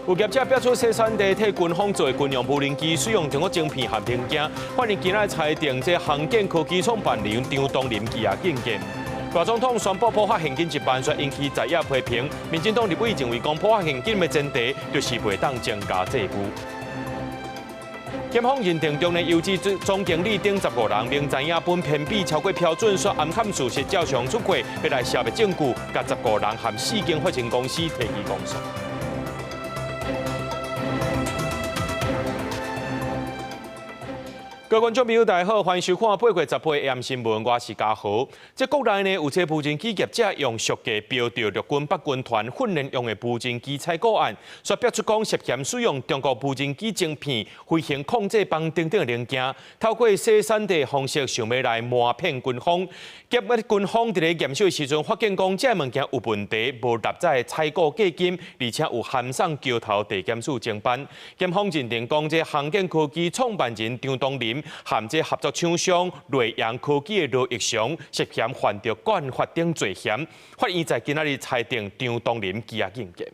有業者標出生產地替軍方做軍用無人機，使用中國晶片和零件，法院今仔裁定這航建科技創辦人張東霖羈押禁見。賴總統宣布普發現金1萬，煞引起在野批評。民進黨立委認為講普發現金的前提，就是袂當增加債務。檢方認定中聯優智總經理等15人，明知影本編比超過標準，煞掩蓋事實，照常出貨，欲來消滅證據，共十五人和四間發行公司提起公訴。各位觀眾朋友，大家好，歡迎收看8月10號 AM 新聞，我是嘉豪。這國內呢有這無人機業者用俗價標著陸軍北軍團訓練用的無人機採購案，煞爆出講涉嫌使用中國無人機晶片、飛行控制板等等零件，透過洗產地方式想欲來瞞騙軍方。結果軍方佇咧驗收的時陣，發現講這物件有問題，無納在採購價金，而且有函送橋頭地檢署偵辦。檢方認定講，這航建科技創辦人張東霖和這合作廠商睿揚科技的羅奕翔涉嫌犯著國安法等罪嫌，法院在今仔日裁定張東霖羈押禁見。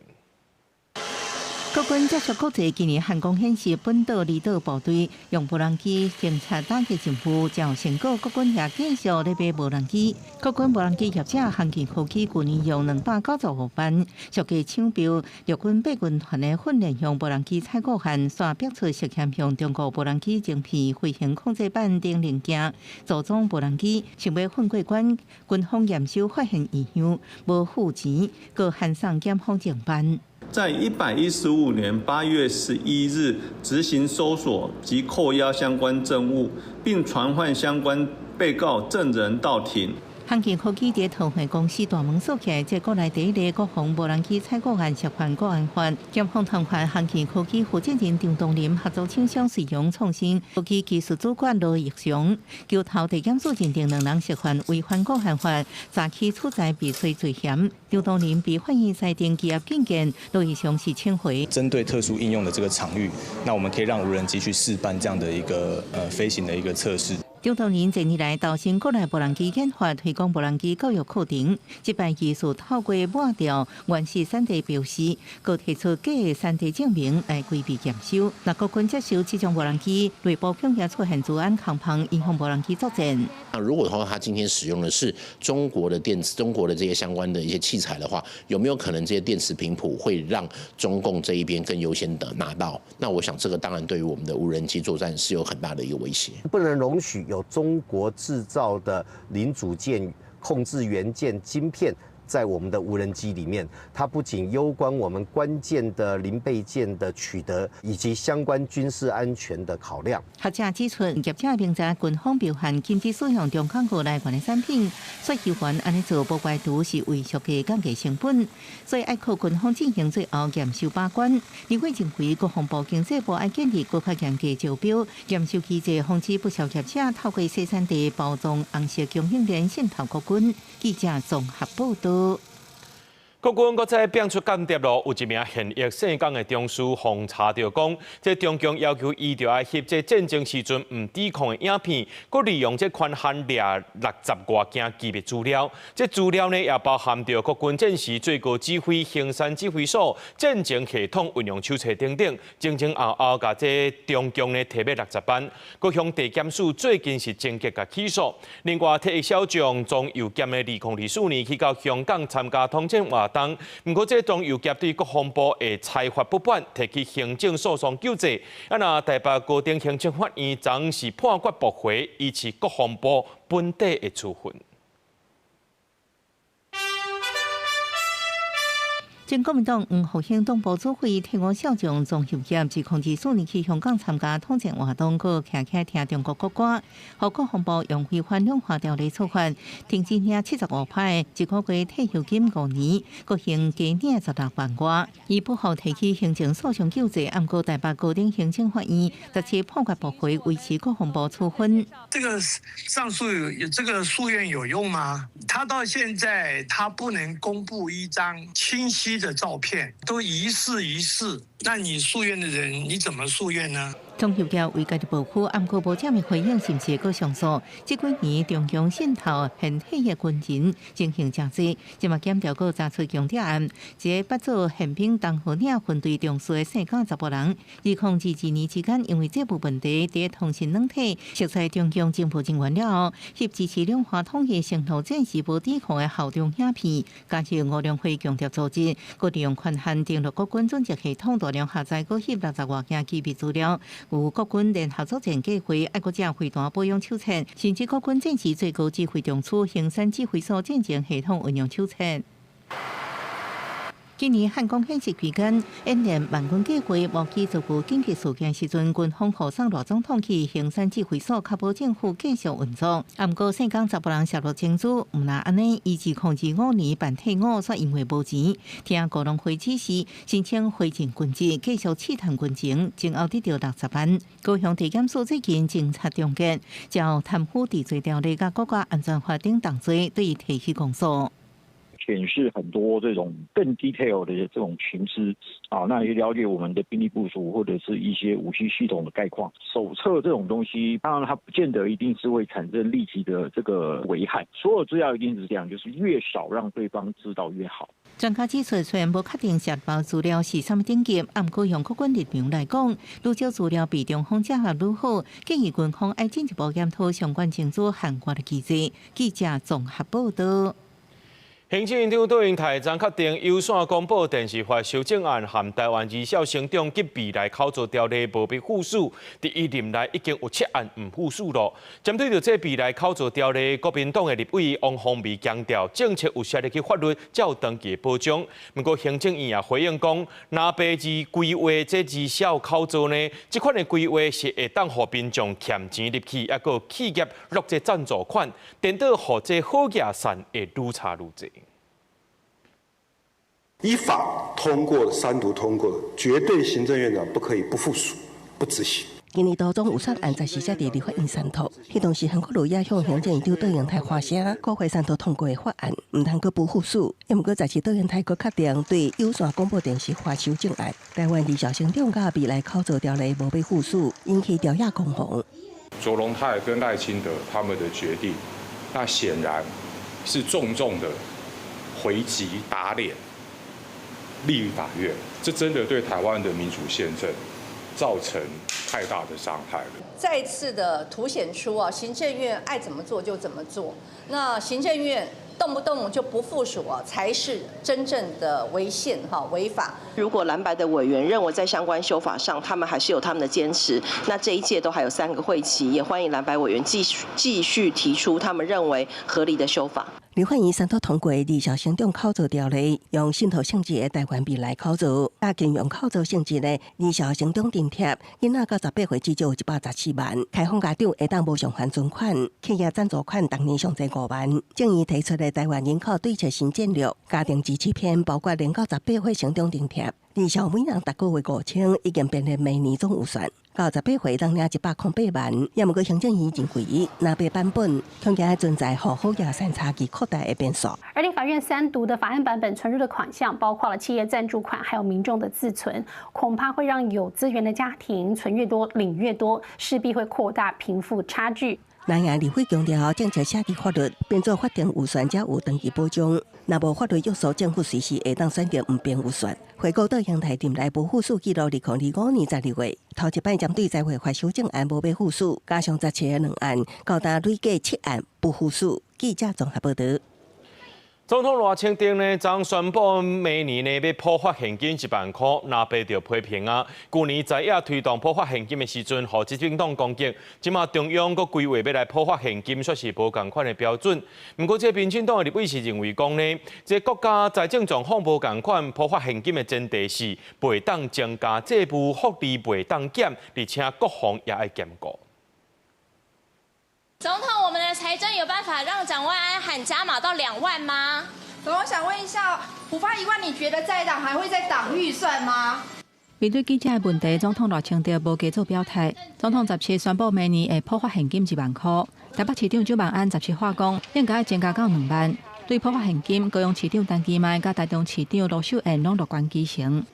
國軍接觸國際今年漢光演習，本島離島部隊用無人機偵察打擊任務，誠有成果。國軍也繼續咧買無人機。國軍無人機業者航建科技去年用295萬，俗價搶標陸軍八軍團的訓練用無人機採購案，煞爆出涉嫌用中國無人機晶片、飛行控制板等零件組裝無人機，想欲混過關。軍方驗收發現異樣，無付錢，閣函送檢方偵辦。在115年8月11日執行搜索及扣押相關證物，並傳喚相關被告證人到庭。航建科技佇桃園公司大門鎖起來，這國內第一个國防無人機採購案涉犯國安法，檢方傳喚航建科技負責人張東霖合作廠商瑞陽創新科技技術主管羅奕翔，橋頭地檢署認定兩人涉犯違反國安法，早起處在避稅罪嫌。張東霖被法院裁定羈押禁見，羅奕翔是請回。針對特殊應用的這個場域，那我們可以讓無人機去試辦這樣的一個飛行的一個測試。張東霖近年來投身國內無人機研發、推廣無人機教育課程，這擺技術透過抹掉原始產地標示，閣提出假的產地證明來規避驗收。若國軍接受這種無人機，內部恐驚出現資安空縫，影響無人機作戰。那如果說他今天使用的是中國的電池、中國的這些相關的一些器材的話，有沒有可能這些電磁頻譜會讓中共這一邊更優先的拿到？那我想這個當然對於我們的無人機作戰是有很大的一個威脅。不能容許有中國製造的零組件、控制元件、晶片在我們的無人機裡面，它不僅攸關我們關鍵的零備件的取得，以及相關軍事安全的考量。學者指出，業者明知軍方標限禁止使用中國來源的產品，所以猶原按呢做，無排除是為俗價降低成本，所以愛靠軍方進行最後驗收把關。立委認為，國防部、經濟部愛建立閣較嚴格招標驗收機制，防止不肖業者透過洗產地包裝紅色供應鏈滲透國軍。記者綜合報導。國軍閣再變出間諜囉，有一名現役姓江的中士，予查著講，這中共要求伊著愛翕這戰爭時陣毋抵抗的影片，閣利用這權限掠60外件機密資料。這資料呢，也包含著國軍戰時最高指揮衡山指揮所、戰情系統運用手冊等等，前前後後共這中共呢提欲60萬。閣向地檢署最近是終結共起訴。另外，退役小將莊祐劍的2024年去到香港參加統戰活動。毋過，這莊祐劍對國防部的裁罰不滿，提起行政訴訟救濟。啊，若台北高等行政法院昨是判決駁回，維持國防部本底的處分。前國民黨黃復興黨部主委退伍少將莊祐劍，2024年去香港參加統戰活動，閣徛起來聽中國國歌，予國防部用違反兩化條例處罰，停止領75趴，一個月退休金5年，閣刑加領16萬外。伊不服提起行政訴訟救濟，毋過台北高等行政法院17判決駁回，維持國防部處分。這個上訴有這個訴願有用嗎？他到現在他不能公布一張清晰的照片，都疑似疑似，那你訴願的人，你怎麼訴願呢？總協調為家己保護，毋過無正面回應，是毋是會閣上訴？這幾年中共滲透現退役軍人進行誠濟，這馬檢調閣查出共諜案，一個捌做憲兵東河嶺分隊中士的姓賈查埔人，2022年期間因為債務問題，佇通訊軟體熟似中共情報人員了後，翕支持兩岸統一承諾戰時無抵抗的效忠影片，加入吳良輝共諜組織，閣利用權限登錄國軍准則系統大量下載閣翕60外件機密資料。有國軍聯合作戰計劃、愛國者飛彈保養手冊，甚至國軍戰時最高指揮中樞衡山指揮所戰爭系統運用手冊。今年漢光演習期間，演練萬軍計劃無機遭遇緊急事件時陣，軍方護送賴總統去衡山指揮所，確保政府繼續運作。毋過姓江查埔人泄露情資，毋但按呢，伊2025年辦退伍，卻因為無錢，聽高農會指示申請恢復軍籍，繼續刺探軍情，前後得著60萬。高雄地檢署最近偵查終結，照貪腐治罪條例佮國家安全法等重罪，對伊提起公訴。檢視很多這種更 detail 的這種情資啊，那也了解我們的兵力部署或者是一些武器系統的概況。手冊這種東西，當然它不見得一定是會產生立即的這個危害。所有資料一定是這樣，就是越少讓對方知道越好。專家指出，雖然無確定洩露資料是啥物等級，毋過用國軍立場來講，愈少資料被中方掌握愈好，建議軍方愛進一步檢討相關情資限外的機制。記者綜合報道。行政院長卓榮泰昨確定有線廣播電視法修正案和台灣兒少成長及未來考做條例無欲副署，佇伊任內已經有七案毋副署囉。針對著這未來考做條例，國民黨的立委王鴻薇強調，政策有設入去法律，才有長期的保障。毋過行政院也回應講，若白字規劃這兒少考做呢，這款的規劃是會當予民眾儉錢入去，抑閣有企業落這贊助款，顛倒予這好額善會愈差愈濟。依法通過三讀通過，絕對行政院長不可以不副署、不執行。今年度總預算案十四才佇立法院三讀，彼當時韓國瑜也向行政院長卓榮泰發聲，國會三讀通過的法案，毋通閣不副署。毋過十七卓榮泰閣確定對有線廣播電視法修正案、台灣兒少成長佮未來考做條例無欲副署，引起朝野攻防。卓榮泰跟賴清德他們的決定，那顯然是重重的回擊打臉立法院，這真的對台灣的民主憲政造成太大的傷害了。再次的凸顯出啊，行政院愛怎麼做就怎麼做，那行政院動不動就不副署啊，才是真正的違憲哈違法。如果藍白的委員認為在相關修法上，他們還是有他們的堅持，那這一屆都還有3個會期，也歡迎藍白委員繼續提出他們認為合理的修法。立法院三讀通過兒少成長考做條例，用信託性質的台灣未來考做，佮金融考做性質的兒少成長津貼，囡仔到18歲至少114萬，開放家長會當無償還存款，企業贊助款逐年上濟5萬。政院提出的台灣人口對策新戰略，家庭支持篇包括零到十八歲成長津貼，兒少每人逐個月5000，已經編列明年總預算。到十八歲當領108萬，也毋過行政院認為，藍白版本恐驚存在予好額善差距擴大的變數。而立法院三讀的法案版本存入的款項，包括了企業贊助款，還有民眾的自存，恐怕會讓有資源的家庭存越多，領越多，勢必會擴大貧富差距。藍營立委強調，政策寫佇法律，編做法定預算才有長期保障。若無法律約束，政府隨時會當選擇毋編預算。回顧卓榮泰任內無副署記錄，2025年12月，頭一擺針對財會法修正案無欲副署，加上17个兩案，到今累計七案不副署。記者綜合報道。總統賴清德呢，昨宣布明年呢欲普發現金1萬箍，藍白就批評啊。舊年在野推動普發現金的時陣，予執政黨攻擊。這馬中央閣規劃欲來普發現金，卻是無仝款的標準。毋過，這民進黨的立委是認為講呢，這國家財政狀況無仝款，普發現金的前提是袂當增加債務，福利袂當減，而且國防也愛兼顧。總統，我們的財政有辦法讓蔣萬安喊加碼到2萬嗎？總統想問一下，普發1萬，你覺得在黨還會再擋預算嗎？面對記者的問題，總統賴清德無加做表態。總統十七宣布明年會普發現金1萬箍。台北市長蔣萬安十七話講，應該增加到2萬。對普發現金，高雄市長陳其邁佮台中市長盧秀燕攏樂觀其成。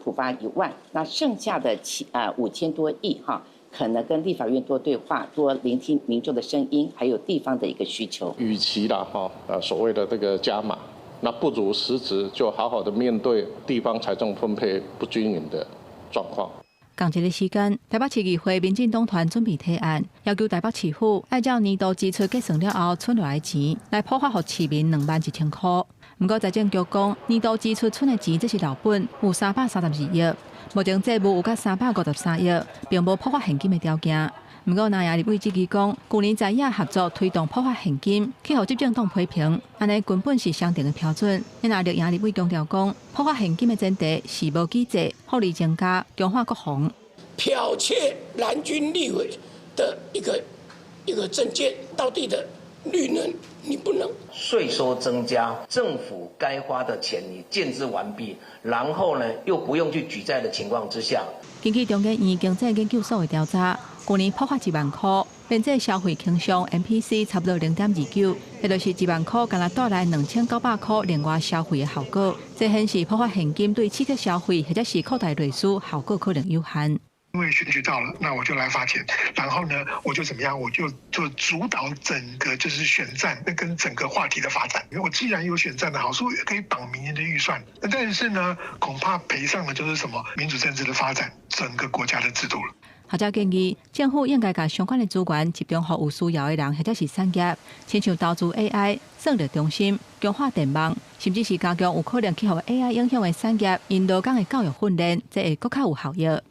普發1萬，那剩下的5000多億哈，可能跟立法院多對話，多聆聽民眾的聲音，還有地方的一個需求。與其啦哈，所謂的這個加碼，那不如實質就好好的面對地方財政分配不均勻的狀況。仝一个時間，台北市議會民進黨團準備提案，要求台北市府按照年度支出計算了後存落來錢，來普發予市民21,000塊。毋過財政局講，年度支出存的錢這是老本，有332億，目前債務有甲353億，並無普發現金的條件。毋過，藍營立委質疑講，舊年在野合作推動普發現金，去予執政黨批評，按呢根本是雙重的標準。若綠營立委強調講，普發現金的前提是無舉債、福利增加、強化國防。剽竊藍軍立委的一個政見，到底的綠能你不能。稅收增加，政府該花的錢你建置完畢，然後呢又不用去舉債的情況之下。根據中研院經濟研究所的調查，舊年普發1萬塊，邊際消費傾向 MPC 差不多0.29，也就是1萬塊，敢若帶來2900塊另外消費的效果。這顯示普發現金對刺激消費或者是擴大內需效果可能有限。因為選舉到了，那我就來發錢，然後呢，我就怎麼樣，我就主導整個就是選戰，那跟整個話題的發展。我既然有選戰的好處，可以綁明年的預算，但是呢，恐怕賠上的就是什麼民主政治的發展，整個國家的制度了。學者建議，政府應該共相關的資源集中予有需要的人，或者是產業，親像投資 AI、算力中心、強化電網，甚至是加強有可能去予 AI 影響的產業，𪜶勞工的教育訓練，這會閣較有效益。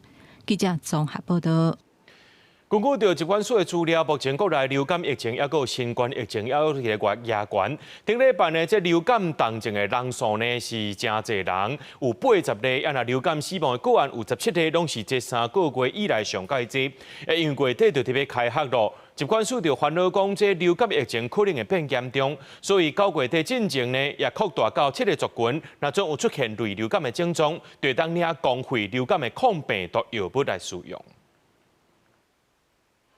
記者綜合報道。根據著疾管署的資料，目前國內流感疫情抑閣有新冠疫情，抑閣佇咧越懸。頂禮拜呢，這流感重症的人數呢是誠濟人，有80例，啊若流感死亡的個案有17例，攏是這3個月以來上蓋濟。因為月底就佇欲開學囉，疾管署就煩惱講，這流感疫情可能會變嚴重，所以9月底進前呢，也擴大到7個族群，若總有出現類流感的症狀，就會當領公費流感的抗病毒藥物來使用。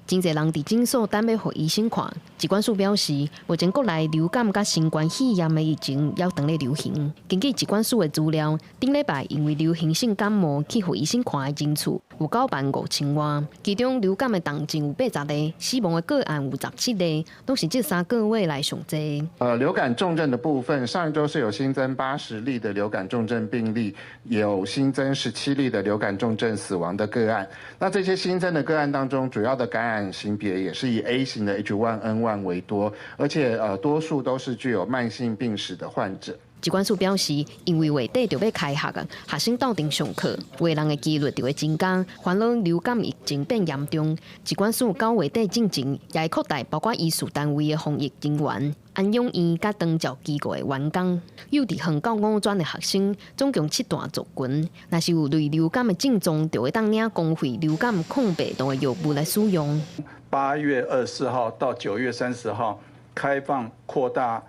真濟人佇診所等欲予醫生看。疾管署表示，目前國內流感佮新冠肺炎的疫情猶當咧流行。根據疾管署的資料，頂禮拜因為流行性感冒去予醫生看的人次有95,000外，其中流感的重症有80個，死亡的個案有17例，攏是這3個月來上濟。流感重症的部分，上一周是有新增80例的流感重症病例，有新增17例的流感重症死亡的個案。那這些新增的個案當中，主要的感染型別也是以 A 型的 H1N1 為多，而且多數都是具有慢性病史的患者。疾管署表示，因為月底就欲開學啊，學生鬥陣上課，懷人的幾率就會增加，煩惱流感疫情變嚴重。疾管署9月底進前也會擴大包括醫事單位的防疫人員、安養院佮長照機構的員工、幼稚園到五專的學生，總共七大族群。若是有類流感的症狀，就會當領公費流感抗病毒的藥物來使用。 8月24號到9月30號，開放擴大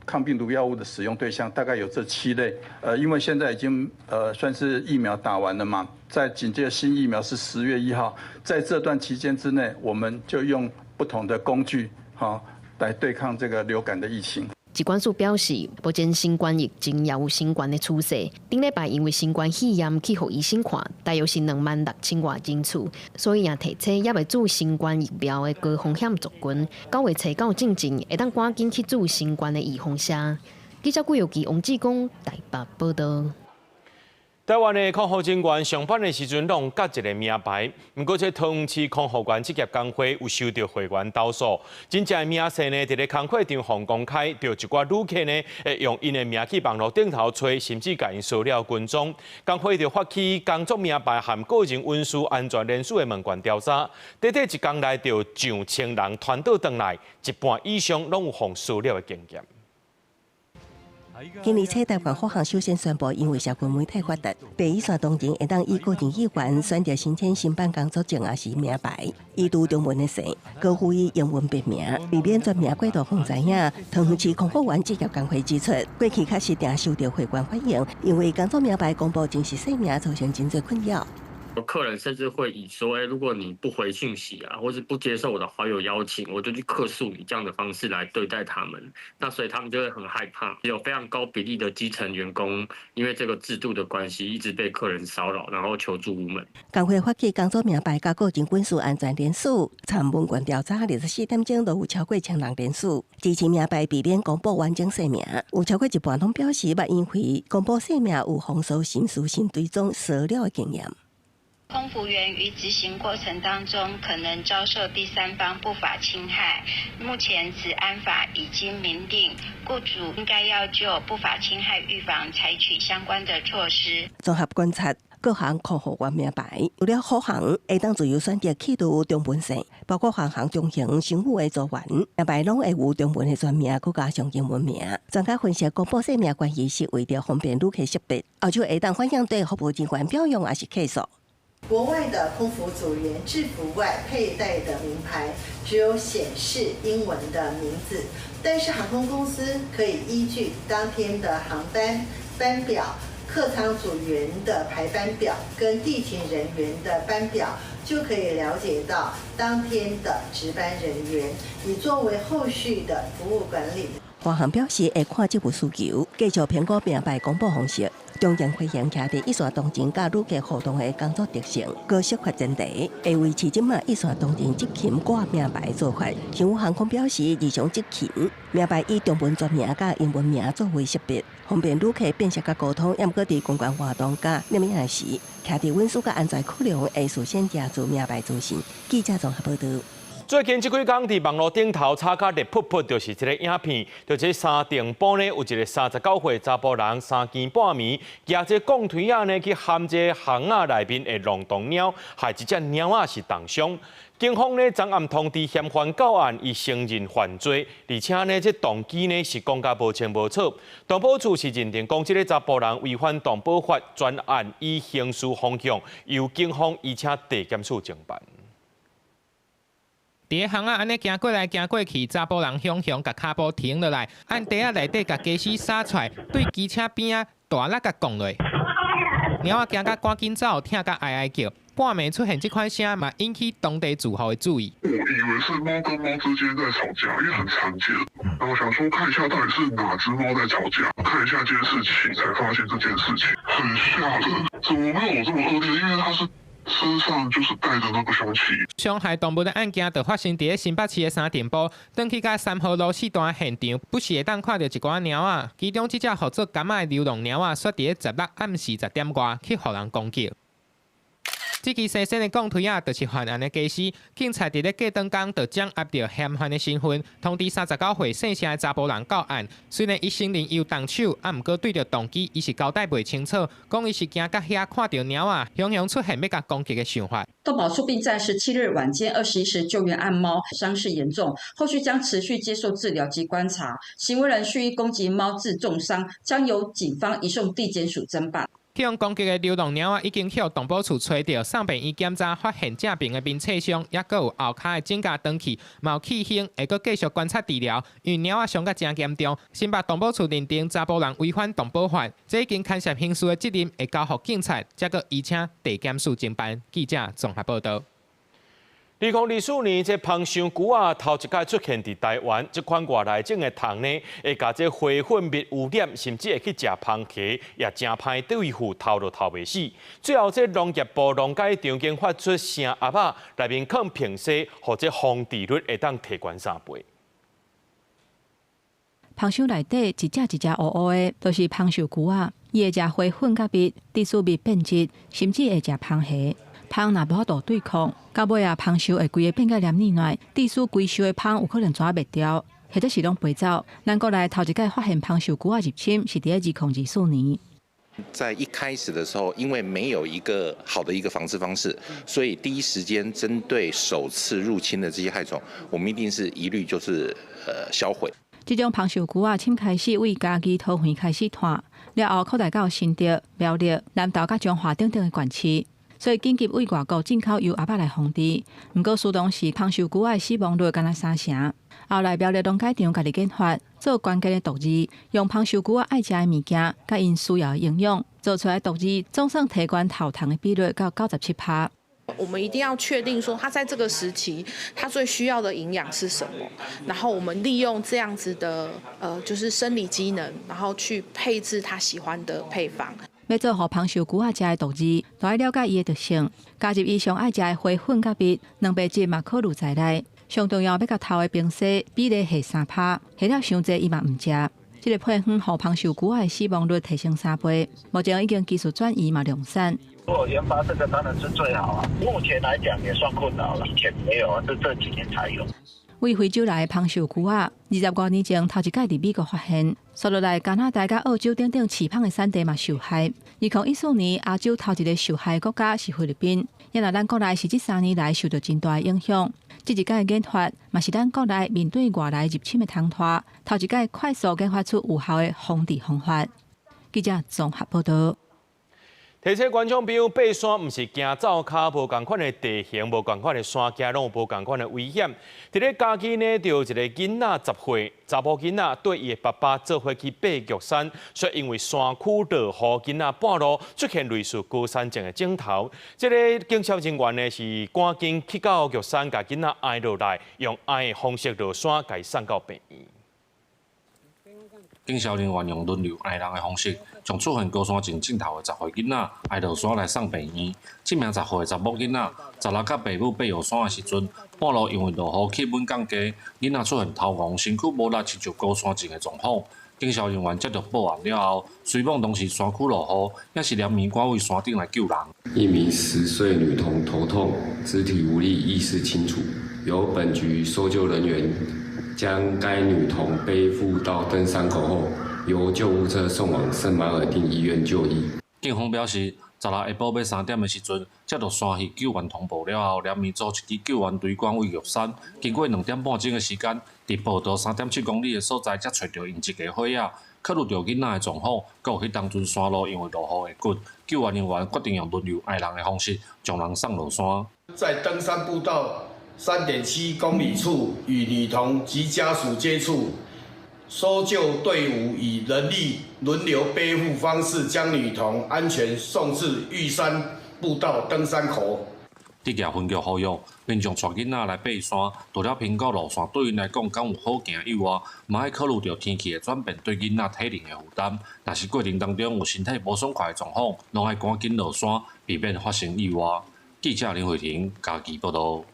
抗病毒藥物的使用對象大概有這七類，因為現在已經算是疫苗打完了嘛，在緊接新疫苗是10月1號，在這段期間之內，我們就用不同的工具，哈，來對抗這個流感的疫情。疾管署表示，目前新冠疫情也有升懸的趨勢。頂禮拜因為新冠肺炎去予醫生看，大約是26,000外人次，所以也提醒猶未注新冠疫苗的高風險族群，9月初9進前會當趕緊去注新冠的預防射。記者顧玉琪、王志剛台北報道。台灣的空服人員上班的時陣，攏佮一个名牌。毋過，這桃園市空服員職業工會有收著會員投訴，真正的名姓呢，佇咧工課場予公開，著一寡旅客呢，會用𪜶的名去網路頂頭揣，甚至共𪜶騷擾跟蹤。工會就發起工作名牌和個人隱私安全連署的問卷調查，短短一工內就上千人傳倒轉來，一半以上攏有予騷擾的經驗。今年初，台灣虎航首先宣布，因為社群媒體發達，第一線當前會當以個人意願選擇申請申辦工作證抑是名牌，伊拄中文的姓，閣賦以英文別名，避免專名過度予人知影。桃園市空服員職業工會指出，過去確實定受著會員反映，因為工作名牌公布真實姓名，造成真濟困擾。客人甚至會以說：如果你不回訊息啊，或是不接受我的好友邀請，我就去客訴你，這樣的方式來對待他們。那所以他們就會很害怕。有非常高比例的基層員工，因為這個制度的關係，一直被客人騷擾，然後求助無門。工會發起工作名牌佮個人軍事安全聯署，參問卷調查24點鐘都有超過千人聯署，支持名牌避免公布完整姓名。有超過一半攏表示捌因為公布姓名有風騷心事性追蹤騷擾的經驗。空服員於執行過程當中，可能遭受第三方不法侵害。目前，職安法已經明定，雇主應該要就不法侵害預防採取相關的措施。綜合觀察，各航空服員名牌，除了虎航會當自由選擇去除中文姓，包括華航、長榮、星宇的組員，名牌攏會有中文的全名，閣加上英文名。專家分析，公布姓名關係是為著方便旅客識別，後就會當反映對服務人員表揚，抑是客訴。國外的空服組員制服外佩戴的名牌只有顯示英文的名字，但是航空公司可以依據當天的航班班表、客艙組員的排班表跟地勤人員的班表，就可以了解到當天的值班人員，以作為後續的服務管理。華航表示會看這部需求，繼續評估名牌公布方式。中正飛行徛佇一線同仁佮旅客互動的工作特性，閣釋法前提，會維持這馬一線同仁執勤掛名牌做法。星宇航空表示，日常執勤名牌以中文全名佮英文名作為識別，方便旅客辨識佮溝通。毋過佇公關活動佮攝影時，徛佇隱私佮安全考量，會事先訂做名牌資訊。記者綜合報導。最近這幾工佇網路頂頭炒甲熱噗噗，就是這個影片，就這三重埔呢，有一個39歲查埔人，三更半暝，舉這鋼錘仔呢去撼這巷仔內面的浪蕩貓，害一隻貓仔是重傷。警方呢，昨暗通知嫌犯到案，伊承認犯罪，而且呢，這動機呢是講甲無清無楚。動保處是認定講這個查埔人違反動保法，專案以刑事方向由警方移請地檢署偵辦。佇咧巷仔按呢行過來行過去，查埔人雄雄共跤步停落來，按袋仔內底共家私灑出來，對機車邊仔大力共摃落。貓仔驚甲趕緊走，疼甲哀哀叫。半暝出現這款聲，嘛引起當地住戶的注意。我以為是貓跟貓之間在吵架，因為很常見。然後想說看一下到底是哪隻貓在吵架，看一下監視器才發現這件事情，很嚇人。怎麼會有這麼惡劣？因為它是身上就是帶著那個兇器。傷害動物的案件，就發生佇咧新北市的三重埔，轉去到3號路4段現場，不時會當看著一寡貓仔，其中這隻號做柑仔的流浪貓仔，煞佇咧16暗時10點外去予人攻擊。這支細細的鋼錘仔，就是犯案的家私。警察佇咧過轉工就掌握著嫌犯的身份，通知39歲姓謝的查埔人到案。雖然伊承認伊有動手，啊，毋過對著動機，伊是交代袂清楚，講伊是驚到遐看著貓仔，雄雄出現欲共攻擊的想法。動保處並在17日晚間21時救援案貓，傷勢嚴重，後續將持續接受治療及觀察。行為人蓄意攻擊貓致重傷，將由警方移送地檢署偵辦。予人攻擊的流浪貓仔已經予動保處揣著，送病院檢查，發現正爿的面冊傷，抑閣有後跤的指甲斷去，嘛有氣胸，會閣繼續觀察治療。因為貓仔傷甲誠嚴重，新北動保處認定查埔人違反動保法，這已經牽涉刑事的責任，會交予警察，才閣移請地檢署偵辦。記者綜合報導。2024年，這蜂箱龜仔頭一擺出現佇台灣，這款外來種的蜂呢，會共這花粉蜜汙染，甚至會去食蜂蛻，也誠歹對付，偷都偷袂死。最後，這農業部農改場研發出聲盒仔，內面囥硼砂，予這防治率會當提懸3倍。蜂箱內底一隻一隻烏烏的，都是蜂鏽龜仔，伊會食花粉佮蜜，致使蜜變質，甚至會食蜂蛻。蜂若無法度對抗，到尾啊，蜂鏽會規个變甲黏膩膩，致使規箱的蜂有可能全滅掉，或者是攏飛走。咱國內頭一擺發現蜂鏽龜仔入侵，是佇咧2024年。在一開始的時候，因為沒有一個好的一個防治方式，所以第一時間針對首次入侵的這些害蟲，我們一定是一律就是銷毀。這種蜂鏽龜仔，侵開始為嘉義桃園開始傳，了後擴大到新竹、苗栗、南投佮彰化等等的縣市。所以緊急對外國進口油鴨仔來防治。毋過，蘇東是芳壽龜仔的死亡率敢若三成。後來苗栗農改場家己研發做關鍵的毒餌，用芳壽龜仔愛食的物件，佮𪜶需要的營養，做出來毒餌總算提懸頭蟲的比率到97%。我們一定要確定說，他在這個時期，他最需要的營養是什麼？然後我們利用這樣子的，就是生理機能，然後去配置他喜歡的配方。欲做予芳壽龜仔食的毒餌，就愛了解伊的特性，加入伊上愛食的花粉佮蜜，蛋白質嘛考慮在內。上重要欲共頭的冰沙比例下3%，下了傷濟伊嘛毋食。這個配方予芳壽龜仔的死亡率提升3倍，目前已經技術轉移嘛量產。如果研發這個當然是最好啊，目前來講也算困擾了，以前沒有，是這幾年才有。對非洲來的芳壽龜仔，25年前頭一擺佇美國發現，紲落來加拿大佮澳洲等等飼蠓的產地嘛受害。2014年亞洲頭一个受害的國家是菲律賓，也若咱國內是這3年來受著真大的影響。這一擺的研發嘛是咱國內面對外來入侵的蟲豸，頭一擺快速研發出有效的防治方法。記者綜合報導。提醒觀眾朋友，爬山毋是驚走跤，無仝款的地形，無仝款的山徑，攏有無仝款的危險。佇咧嘉義呢，就有一个囡仔10歲，查某囡仔綴伊的爸爸做伙去爬玉山，卻因為山區落雨，囡仔半路出現類似高山症的症頭。這个警消人員呢是趕緊去到玉山，共囡仔爣落來，用爣的方式落山，共伊送到病院。警消人員用輪流爣人的方式，將出現高山症症頭的10歲囡仔爣落山來送病院。這名10歲的查某囡仔，16佮爸母爬玉山的時陣，半路因為落雨氣溫降低，囡仔出現頭暈、身軀無力，親像高山症的狀況。警消人員接到報案了後，隨往當時山區落雨，也是連綿趕位山頂來救人。一名10歲女童頭痛、肢體無力、意識清楚，由本局搜救人員將該女童背負到登山口後，由救護車送往聖馬爾定醫院就醫。警方表示，16下晡欲3點的時陣，接到山彼救援通報了後，連綿組一支救援隊趕位玉山。經過2點半鐘的時間，佇步道3.7公里的所在，才揣著𪜶一家伙仔。考慮著囡仔的狀況，閣有彼當陣山路因為落雨會骨，救援人員決定用輪流爣人的方式，將人送落山。在登山步道3.7公里處與女童及家屬接觸，搜救隊伍以人力輪流背負方式將女童安全送至玉山步道登山口。職業分局呼籲民眾帶囡仔來爬山，除了評估路線對𪜶來講敢有好行以外，嘛愛考慮著天氣的轉變對囡仔體能的負擔。若是過程當中有身體無爽快的狀況，攏愛趕緊落山，避免發生意外。記者林慧婷嘉義報導。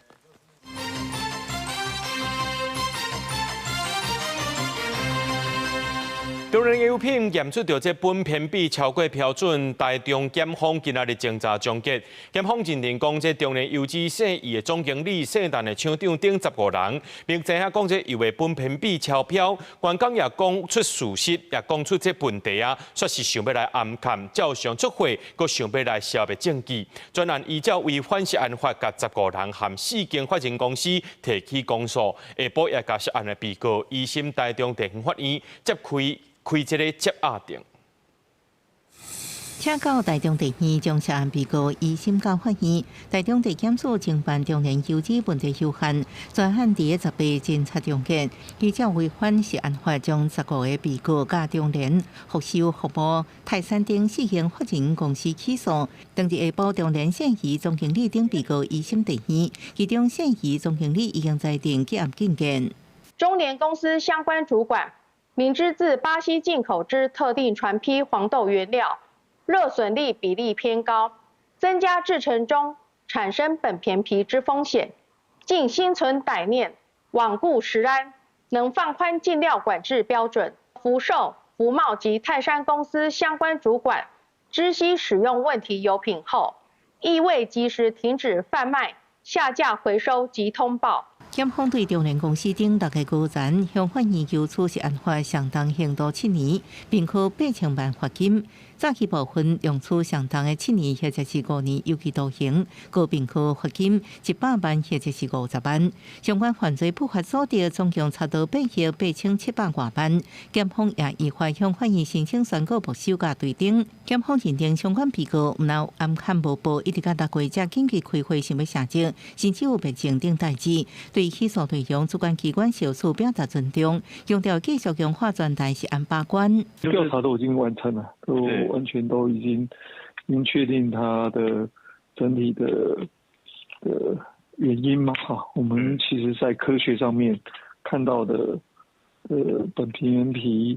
中聯油品驗出著這苯偏比超過標準，台中檢方今仔日偵查終結。檢方認定講，這中聯油脂姓余的總經理、姓陳的廠長等15人，並知影講這油的苯偏比超標。關工也講出事實，也講出這問題啊，煞是想欲來掩蓋，照常出貨，閣想欲來消滅證據。專案依照違反食安法，共15人含四間法人公司提起公訴，下晡也共涉案的被告移審台中地方法院接開。開這个接押庭。請到台中地院將涉案被告移審到法院，台中地檢署偵辦中聯油脂問題有限，專案佇咧18偵查終結，依照違反食安法，將15個被告佮中聯福壽服務泰山頂四間法人公司起訴。當日下晡，中聯姓余總經理等被告移審地院，其中姓余總經理已經裁定結案禁見。中聯公司相關主管明知自巴西進口之特定船坯黃豆原料熱損率比例偏高，增加製程中產生苯偏皮之風險，竟心存歹念，罔顧食安，能放寬進料管制標準。福壽、福茂及泰山公司相關主管知悉使用問題油品後，亦未及時停止販賣、下架、回收及通報。檢方對中聯公司等6个高層向法院求處食安法相當刑度7年，並科8千萬罰金。早期部分量處相當的7年或者是5年有期徒刑，閣併科罰金100萬或者是50萬。相關犯罪不法所得總共差到8億8700外萬。檢方也依法向法院申請宣告沒收佮對等。檢方認定相關被告毋但暗崁無報，一直到6月才緊急開會想欲寫證，甚至有滅證等代誌。對起訴內容，主管機關小處表達尊重，強調繼續強化專題食安把關。調查都已經完成了，都完全都已經確定它的整體的原因嘛？哈，我們其實在科學上面看到的，苯平芘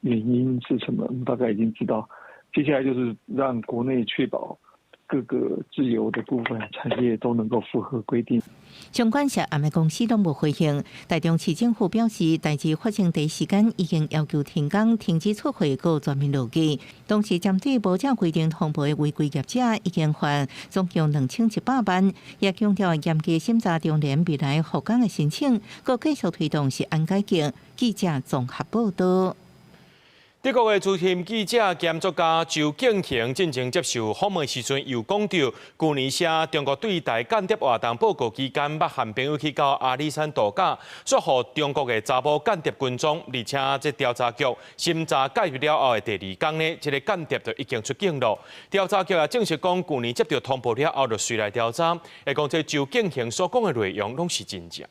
原因是什麼，我們大概已經知道。接下來就是讓國內確保各個自由的部分產業都能夠符合規定。相關涉案的公司攏無回應。台中市政府表示，代誌發生第一時間已經要求停工、停止出貨、閣全面落架。同時，針對無照規定通報的違規業者，已經罰總共2100萬。也強調嚴格審查中聯未來復工的申請，閣繼續推動食安改革。記者綜合報道。德國的資深記者兼作家周敬恆進前接受訪問時陣，又講著，舊年寫中國對台間諜活動報告期間，捌和朋友去到阿里山度假，煞予中國的查某間諜跟蹤，而且這調查局審查介入了後的第二工呢，這个間諜就已經出境了。調查局也證實講，舊年接著通報了後，就隨來調查，會講這周敬恆所講的內容攏是真正的。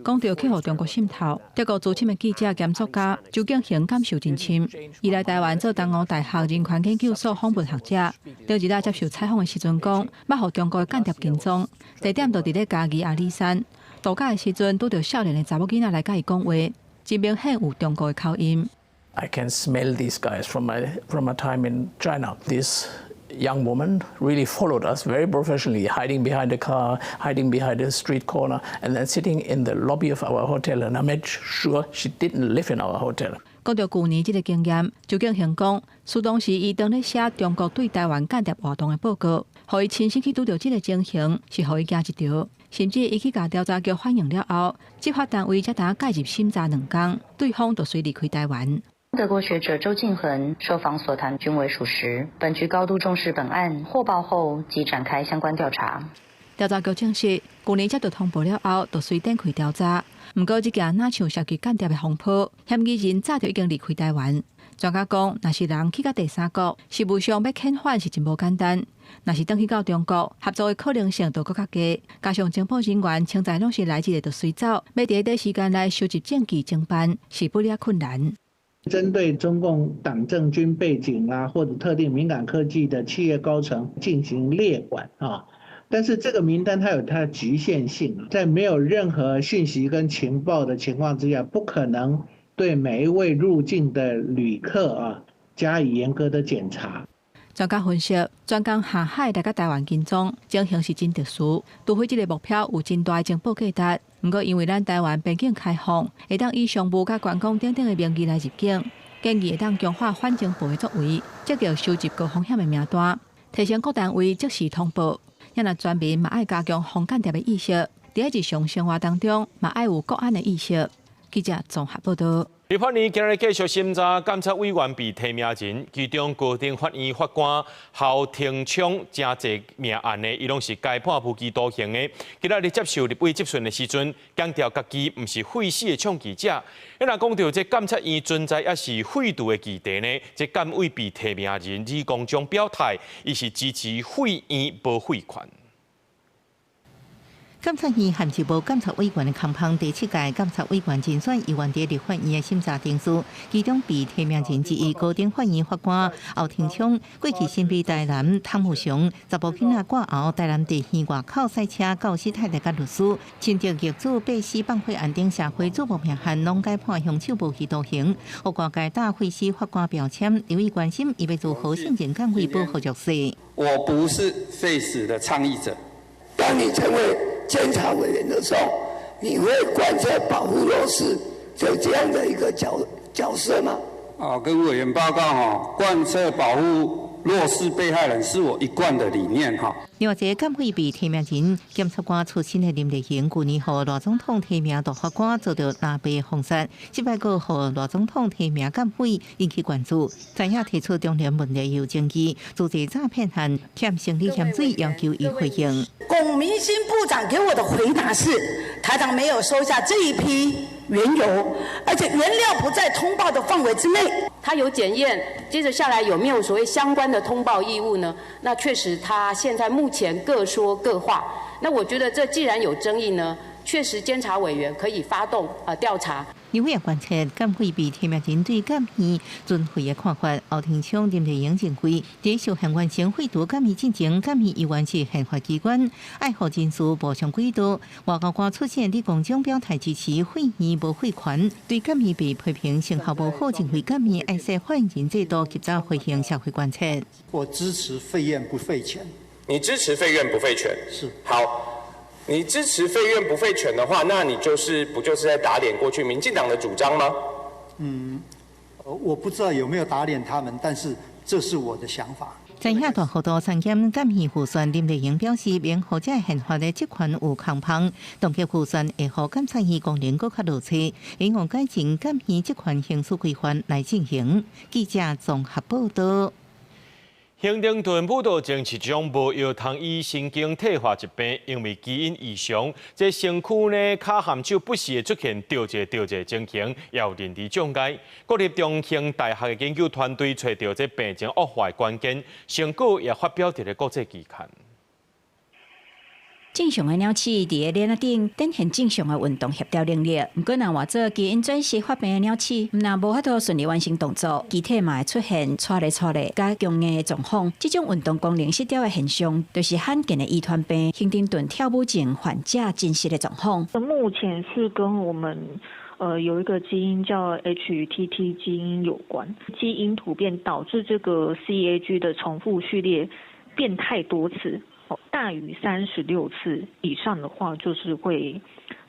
講著去予中國滲透，德國資深的記者兼作家周敬恆感受真深。伊來台灣做東吳大學人權研究所訪問學者，頂日仔接受採訪的時陣講，捌予中國的間諜跟蹤，地點就佇咧嘉義阿里山。度假的時陣，拄著少年的查某囡仔來佮伊講話，真明顯有中國的口音。 I can smell these guys from my time in China. This young woman really followed us very professionally, hiding behind a car, hiding behind a street corner, and then sitting in the lobby of our hotel. And I made sure she didn't live in our hotel. 講著舊年這个經驗，周敬恆講，事當時伊當咧寫中國對台灣間諜活動的報告，予伊親身去拄著這个情形，是予伊驚一趒。甚至伊去共調查局反映了後，執法單位才當介入審查兩工，對方就隨離開台灣。德國學者周敬恆受訪所談均為屬實，本局高度重視本案，獲報後即展開相關調查。調查局證實，舊年接到通報了後，就隨展開調查。毋過，這件若像涉及間諜的風波，嫌疑人早就已經離開台灣。專家講，若是人去到第三國，實務上欲遣返是真無簡單。若是轉去到中國，合作的可能性就閣較低。加上情報人員現在攏是來一下就隨走，欲佇短時間內收集證據偵辦，是不了困難。針對中共黨政軍背景啊，或者特定敏感科技的企業高層進行列管啊，但是這個名單它有它的局限性，在沒有任何訊息跟情報的情況之下，不可能對每一位入境的旅客啊加以嚴格的檢查。專家分析，專工下海來到台灣跟蹤，情形是真特殊。除非這个目標有真大的情報價值，毋過因為咱台灣邊境開放，會當以商務佮觀光等等的名義來入境，建議會當強化反情報的作為，積極收集高風險的名單，提醒各單位即時通報。也若全民嘛愛加強防間諜的意識，佇日常生活當中嘛愛有國安的意識。記者綜合報道。立法院今日繼續審查監察委員被提名人，其中高等法院法官侯廷昌誠濟命案的，伊攏是該判無期徒刑的。今仔日接受立委質詢的時陣，強調家己毋是廢死的倡議者。啊若講著這監察院存在抑是廢除的議題呢？這監委被提名人李光章表態，伊是支持廢院無廢權。監察院陷入無監察委員的空縫，第七屆監察委員人選猶原佇立法院的審查程序，其中被提名人之一高等法院法官侯廷昌，過去身背台南湯富祥，查埔囡仔掛喉，台南地院外口賽車教死太太佮律師，親著業主被死放火案等社會矚目命案，攏改判凶手無期徒刑。予外界打廢死法官標籤，立委關心伊欲如何勝任監委保護弱勢。我不是廢死的倡議者。當你成為監察委員的時候，你會貫徹保護弱勢就這樣的一個角色嗎？啊，跟委員報告哈，貫徹保護弱勢被害人是我一貫的理念哈。另外，一個鑑廢被提名人檢察官出身的林麗瑩，舊年予賴總統提名大法官遭著藍白封殺，這擺閣予賴總統提名鑑匪引起關注。知影提出中聯問題有爭議，組織詐騙案欠生理鹽水，要求伊回應。龔明鑫部長給我的回答是，台糖沒有收下這一批原油，而且原料不在通報的範圍之內。他有檢驗，接着下來有沒有所謂相關的通報義務呢？那確實，他現在目前各說各話。那我覺得這既然有爭議呢，確實監察委員可以發動啊調查。立委也關切鑑廢被提名人對鑑醫存廢的看法。歐廷昌、林麗瑩認為，佇修憲完成廢除鑑醫進前，鑑醫依然是憲法機關，愛予人事無上軌道。外交官出身李鴻章表態支持廢醫無廢權，對鑑醫被批評成效無好，認為鑑醫愛設法人制度及早回應社會關切。我支持廢院不廢權。你支持廢院不廢權？是。好。你支持廢院不廢權的話，那你就是不就是在打臉過去民進黨的主張嗎？嗯，我不知道有沒有打臉他們，但是這是我的想法。知影大幅度刪減鑑醫預算，林麗瑩表示，免予這憲法的職權有空縫，凍結預算會予監察院功能閣較落勢，應用改進鑑醫職權行使規範來進行。記者綜合報道。亨廷頓舞蹈症是一種無藥通醫神經退化疾病，因為基因異常，這身軀呢、跤和手不時會出現著一著一情形，也有認知障礙。國立中興大學的研究團隊揣著這病情惡化的關鍵，成果也發表佇咧國際期刊。正常的鳥鼠佇個鏈仔頂展現正常的運動協調能力，毋過若換做基因轉世發病的鳥鼠，毋但無法度順利完成動作，肢體嘛會出現掣咧掣咧佮僵硬的狀況。這種運動功能失調的現象，就是罕見的遺傳病亨廷頓跳舞症患者真實的狀況。目前是跟我們有一個基因叫 HTT 基因有關，基因突變導致這個 CAG 的重複序列變太多次。大於36次以上的話，就是會，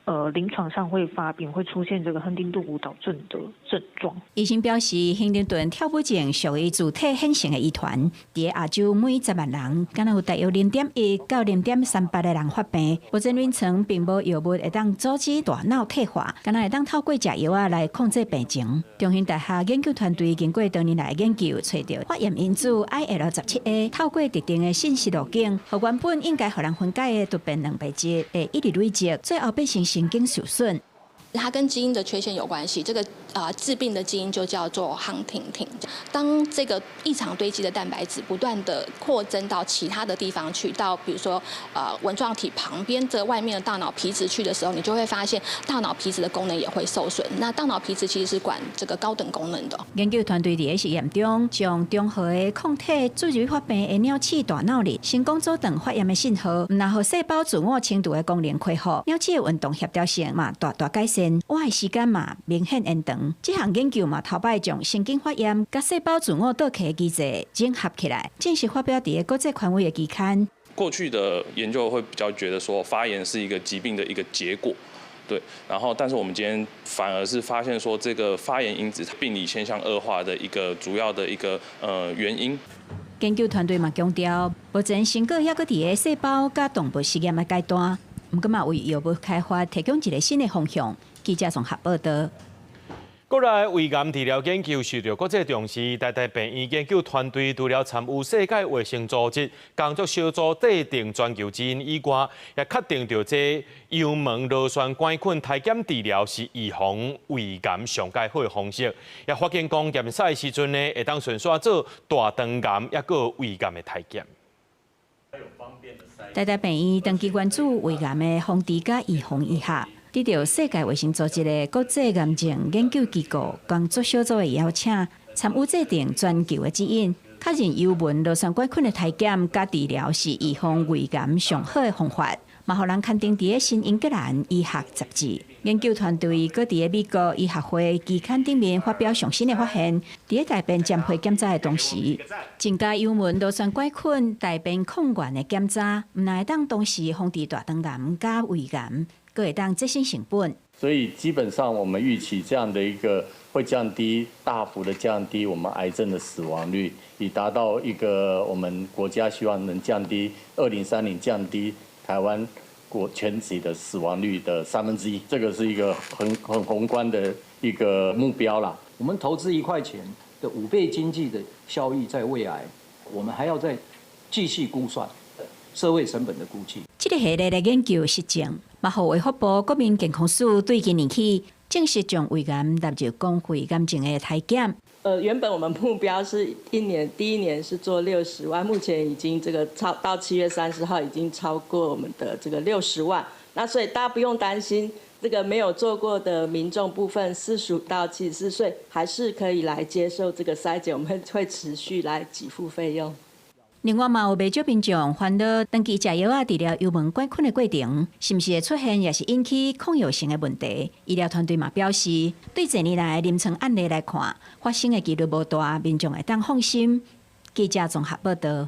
臨床上會發病，會出現這個亨丁頓舞蹈症的症狀。醫生表示，亨丁頓跳舞症屬於自體顯性的遺傳，佇亞洲每10萬人，敢若有大約0.1到0.38个人發病。目前臨床並無藥物會當阻止大腦退化，敢若會當透過食藥仔來控制病情。中興大學研究團隊經過多年來研究，揣著發炎因子 IL-17A，透過特定的信息路徑，予原本應該予人分解的突變蛋白質會一直累積，最後變成神經受損。它跟基因的缺陷有關係，這個致病的基因就叫做亨廷廷。當這個異常堆積的蛋白質不斷的擴增到其他的地方去，到比如說紋狀體旁邊這外面的大腦皮質去的時候，你就會發現大腦皮質的功能也會受損。那大腦皮質其實是管這個高等功能的。研究團隊佇個實驗中，將中和的抗體注入發病的鳥鼠大腦裡，成功阻斷發炎的信號，毋但予細胞自我清除的功能恢復，鳥鼠的運動協調性嘛大大改善。活的時間嘛明顯延長。這項研究嘛頭擺將神經發炎佮細胞自我倒退的機制整合起來，正式發表佇個國際權威的期刊。過去的研究會比較覺得說發炎是一個疾病的一個結果，對。然後，但是我們今天反而是發現說，這個發炎因子病理現象惡化的一個主要的一個原因。研究團隊嘛強調，目前成果猶閣佇個細胞佮動物實驗的階段，毋過嘛為藥物開發提供一個新的方向。記者綜合報道。國內胃癌治療研究受著國際重視，台大病院研究團隊除了參與世界衛生組織工作小組制定全球指引以外，也確定著這幽門螺旋桿菌篩檢治療是預防胃癌上蓋好的方式。也發現講檢查的時陣呢，會當順紲做大腸癌抑閣胃癌的篩檢。台大病院長期關注胃癌的防治佮預防醫學。得著世界衛生組織的國際癌症研究機構工作小組的邀請，參與制定全球的指引，確認幽門螺旋桿菌的篩檢佮治療是預防胃癌上好的方法。嘛予人刊登佇个新英格蘭醫學雜誌。研究團隊閣佇个美國醫學會期刊頂面發表上新的發現，佇个大便攙配檢查的同時，增加幽門螺旋桿菌大便抗原的檢查，毋但會當同時防治大腸癌佮胃癌，閣會當節省成本。所以基本上，我們預期這樣的一個會降低大幅的降低我們癌症的死亡率，以達到一個我們國家希望能降低2030降低台灣國全體的死亡率的1/3，這個是一個很宏觀的一個目標啦。我們投資1塊錢的5倍經濟的效益在胃癌，我們還要再繼續估算社會成本的估計。這個系列的研究實證，嘛予衛福部國民健康署對今年起正式將胃癌納入公費癌症的篩檢。原本我們目標是一年，第一年是做60萬，目前已經這個超到7月30號已經超過我們的這個60萬。那所以大家不用擔心，這個沒有做過的民眾部分，45到74歲還是可以來接受這個篩檢，我們會持續來給付費用。另外嘛，有袂少民眾煩惱，長期食藥仔治療幽門桿菌的過程，是毋是會出現，也是引起抗藥性的問題？醫療團隊嘛表示，對這年來臨床案例來看，發生的幾率無大，民眾會當放心。記者綜合報道。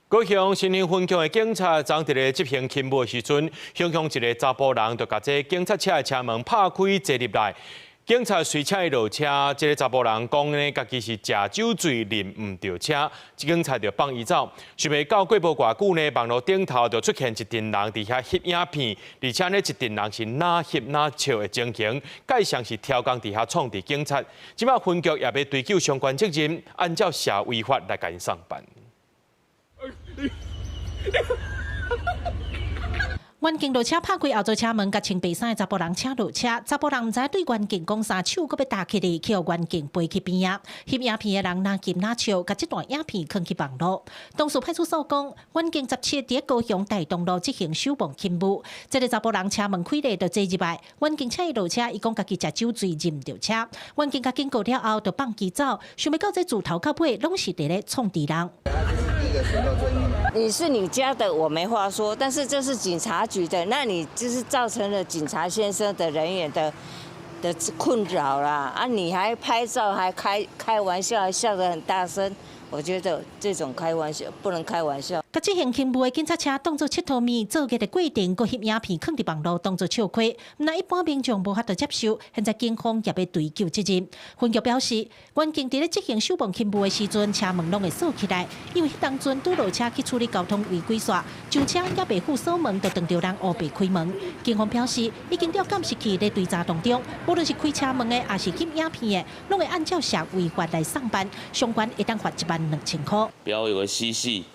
高雄新興分局的警察昨佇咧執行勤務的時陣，向向一个查埔人就共這警察車的車門拍開坐入來。警察隨請伊落車，這个查埔人講呢，家己是食酒醉認毋著車，警察就放伊走。想袂到過無偌久呢，網路頂頭就出現一陣人佇遐翕影片，而且呢，一陣人是若翕若笑的情形，蓋像是刁工佇遐創治警察。這擺分局也欲追究相關責任，按照社維法來共𪜶送辦。員警落車拍開後座車門，共穿白衫的查埔人請落車。查埔人毋知對員警講啥，手閣欲搭起來，去予員警背去邊仔。翕影片的人若翕若笑，共這段影片囥去網路。當事派出所講，員警17佇高雄大東路執行守望勤務，這个查埔人車門開咧就坐入來，員警請伊落車，伊講家己食酒醉認毋著車。員警共警告了後，就放伊走。想袂到這自頭到尾攏是佇咧創治人。你是你家的，我沒話說，但是這是警察局的，那你就是造成了警察先生的人員的困擾啦。啊，你還拍照，還開玩笑，還笑得很大聲，我覺得這種開玩笑不能開玩笑。共執行勤務的警察車當作𨑨迌物，做業的過程，閣翕影片囥佇網路當作笑話，毋但一般民眾無法度接受，現在警方也欲追究責任。分局表示，員警佇咧執行守望勤務的時陣，車門攏會鎖起來，因為彼當陣拄落車去處理交通違規煞，上車猶未赴鎖門，就撞著人烏白開門。警方表示，已經調監視器咧追查當中，無論是開車門的，抑是翕影片的，攏會按照社維法來送辦，相關會當罰1萬2千塊。不要有個嬉戲。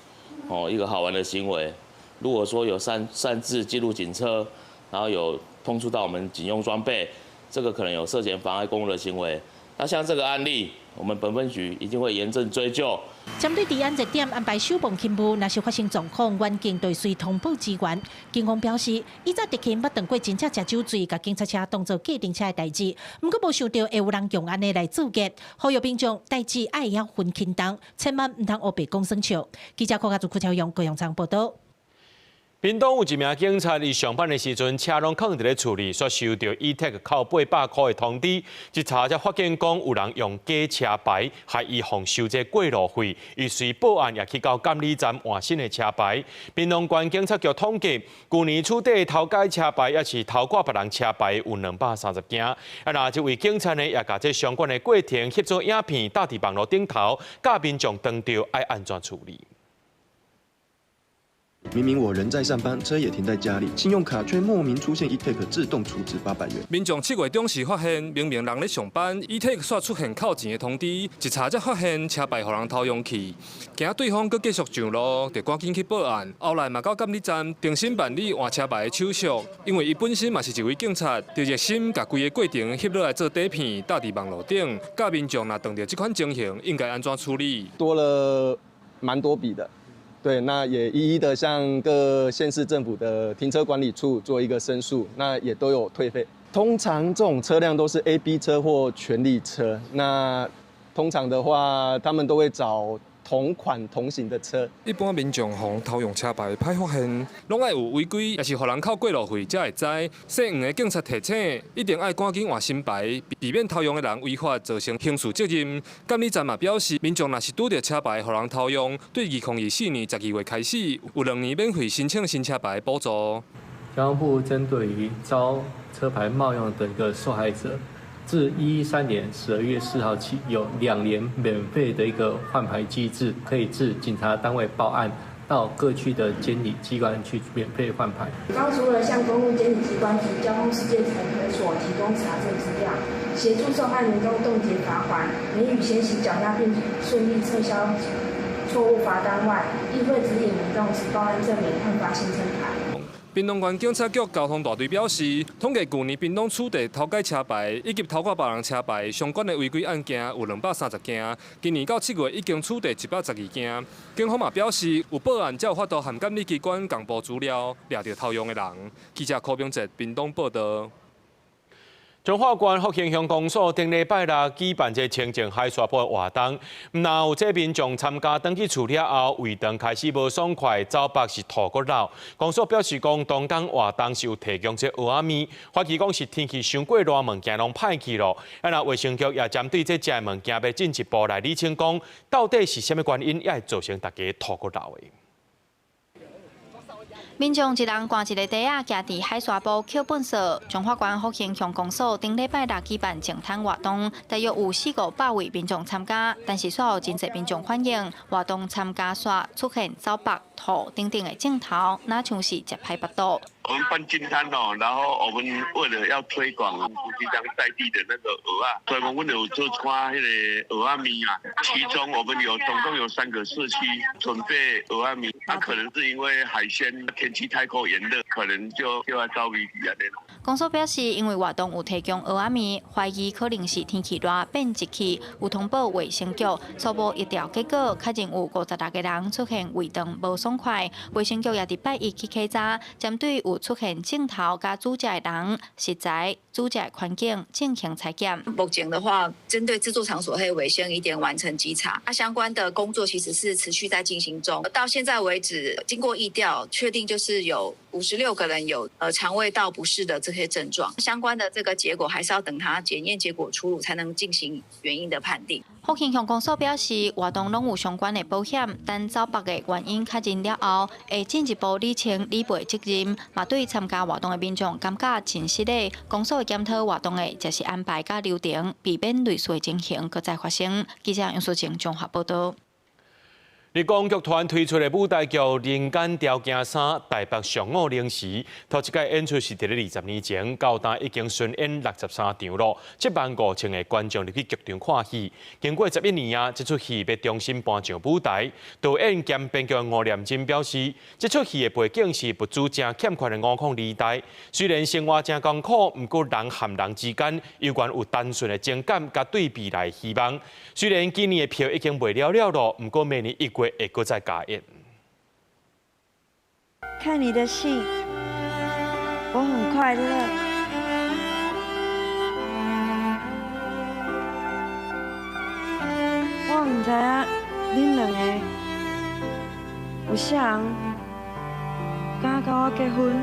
哦，一個好玩的行為。如果說有擅自進入警車，然後有碰觸到我們警用裝備，這個可能有涉嫌妨礙公務的行為。那像這個案例，我們本分局一定會嚴正追究。針對治安熱點安排守望勤務，若是發生狀況，員警就隨通報支援。警方表示，以前執勤捌碰過真正食酒醉，共警察車當作計程車的代誌，毋過無想著會有人用按呢來做孽。呼籲民眾代誌愛會曉分輕重，千萬毋通烏白講耍笑。記者柯家祖、柯超勇、高陽昌報道。屏東有一名警察，伊上班的時陣，車攏囥佇咧厝裡，煞收著 e-tag 扣800塊的通知，一查才發現講有人用假車牌，害伊予收這過路費。伊隨報案也去到監理站換新的車牌。屏東縣警察局統計，舊年初底偷改車牌，抑是偷掛別人車牌有230件。啊，若這位警察呢，也共這相關的過程翕做影片，貼佇網路頂頭，教民眾當著愛按怎處理。明明我人在上班，車也停在家裡，信用卡卻莫名出現 e-tag 自動儲值800元。民眾7月中時發現，明明人咧上班，e-tag 煞出現扣錢的通知，一查才發現車牌予人偷用去，驚對方閣繼續上路，就趕緊去報案。後來嘛到監理站重新辦理換車牌的手續，因為伊本身嘛是一位警察，就熱心共規个過程翕落來做底片，貼佇網路頂，教民眾若碰著這款情形，應該按怎處理？多了蠻多筆的。對，那也一一的向各縣市政府的停車管理處做一個申訴，那也都有退費。通常這種車輛都是 A、B 車或權利車，那通常的話，他們都會找同款同型的車。一般民眾予人偷用車牌歹發現，攏愛有違規，抑是予人扣過路費才會知。姓黃的警察提醒，一定愛趕緊換新牌，避免偷用的人違法造成刑事責任。監理站嘛表示，民眾若是拄著車牌予人偷用，對2024年12月開始，有2年免費申請新車牌補助。交通部針對於遭車牌冒用的一個受害者，自113年12月4號起，有2年免費的一個換牌機制，可以至警察單位報案，到各區的監理機關去免費換牌。剛除了向公路監理機關及交通事件裁可所提供查證資料，協助受害民眾凍結罰款，免予先行繳納並順利撤銷錯誤罰單外，亦會指引民眾持報案證明換發新車牌。屏東縣警察局交通大隊表示，統計舊年屏東取締偷改車牌以及偷掛別人車牌相關的違規案件有230件，今年到7月已經取締112件。警方嘛表示，有報案才有法度函監理機關共報資料，掠著偷用的人。記者柯明哲屏東報導。彰化縣福興鄉公所頂禮拜六舉辦這清淨海沙埔的活動，毋但有這民眾參加，轉去厝了後，胃腸開始無爽快，走腹是吐閣流。公所表示講，當工活動是有提供這蚵仔麵，懷疑講是天氣傷過熱，物件攏歹去咯。啊，若衛生局也針對這食的物件，欲進一步來理清，講到底是啥物原因，也會造成大家吐閣流的。民眾一人掛一个袋仔，行佇海沙埔抾糞掃。彰化縣福興鄉公所頂禮拜六舉辦淨灘活動，大約有四五百位民眾參加，但是煞有真濟民眾反映，活動參加煞出現走腹、吐等等的症頭，若像是食歹腹肚。我們辦淨灘哦，然後我們為了要推廣夫妻鄉在地的那個蚵仔，所以我們有做看彼个蚵仔麵啊。其中我們有總共有3個社區準備蚵仔麵，那可能是因為海鮮天氣太過炎熱，可能就就要遭危機啊。公所表示，因為活動有提供蚵仔麵，懷疑可能是天氣熱變熱氣，有通報衛生局初步疫調結果，確認有56個人出現胃腸無爽快。衛生局也佇拜一去稽查，針對有出現症頭佮煮食的人，食材、煮食環境進行採檢。目前的話，針對製作場所彼衛生已經完成稽查，啊，相關的工作其實是持續在進行中。到現在為止，經過疫調確定，就是有56個人有腸胃道不適的這些症狀，相關的這個結果還是要等他檢驗結果出爐，才能進行原因的判定。福興鄉公所表示，活動攏有相關的保險，等走腹的原因確認了後，會進一步理清理賠責任。嘛，對參加活動的民眾感覺真失禮。公所會檢討活動的食食安排佮流程，避免類似的情形閣再發生。記者楊淑靜綜合報導。立功劇團推出的舞台劇《人間條件三》台北上午零時，頭一擺演出是佇咧20年前，到今已經巡演63場咯，7萬5千个觀眾入去劇場看戲。經過11年啊，這齣戲欲重新搬上舞台。導演兼編劇吳念真表示，這齣戲的背景是物資誠欠缺的五礦年代，雖然生活誠艱苦，毋過人和人之間猶原有單純的情感佮對未來希望。雖然今年的票已經賣了了囉，毋過明年1月會閣再加演。看你的戲，我很快樂。我毋知影恁兩個有啥人敢佮我結婚。